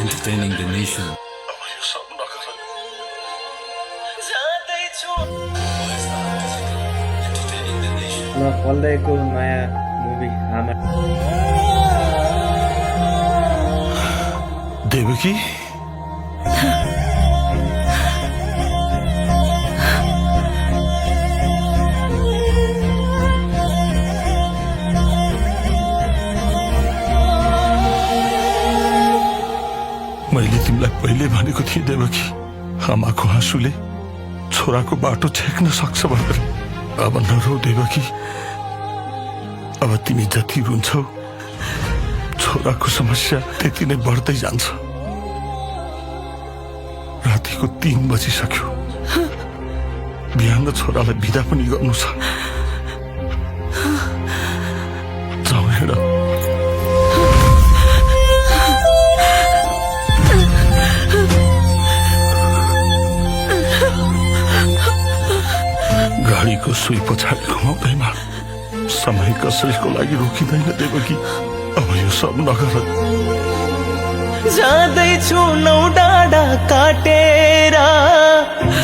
entertaining the nation. फल्दैको नयाँ movie आमा देवकी मैले तिमीलाई पहिले भनेको थिएँ देवकी, आमाको आँसुले छोराको बाटो छेक्न सक्छ भनेर। अब नरो देवकी, अब तिमी जति रुन्छौ छोराको समस्या त्यति नै बढ्दै जान्छ। रातिको 3 बजिसक्यो, बिहान छोरालाई बिदा पनि गर्नु छ। जाऊ हेर। गाडीको सुई पछाडि घुमाउँदैमा समय कसैको लागि रोकिँदैन देवकी। अब यो सब नगर। जाँदैछु 9 डाँडा काटेर,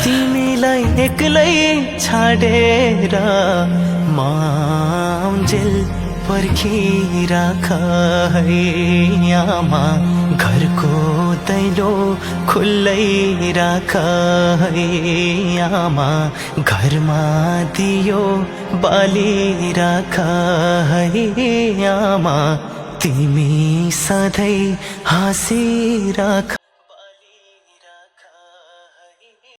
तिमीलाई एक्लै छाडेर। माउन्जेल पर्खिराख है आमा, घरको दैलो खुल्लै राख है आमा, घरमा दियो बालिराख है आमा, तिमी सधैँ हाँसिराख।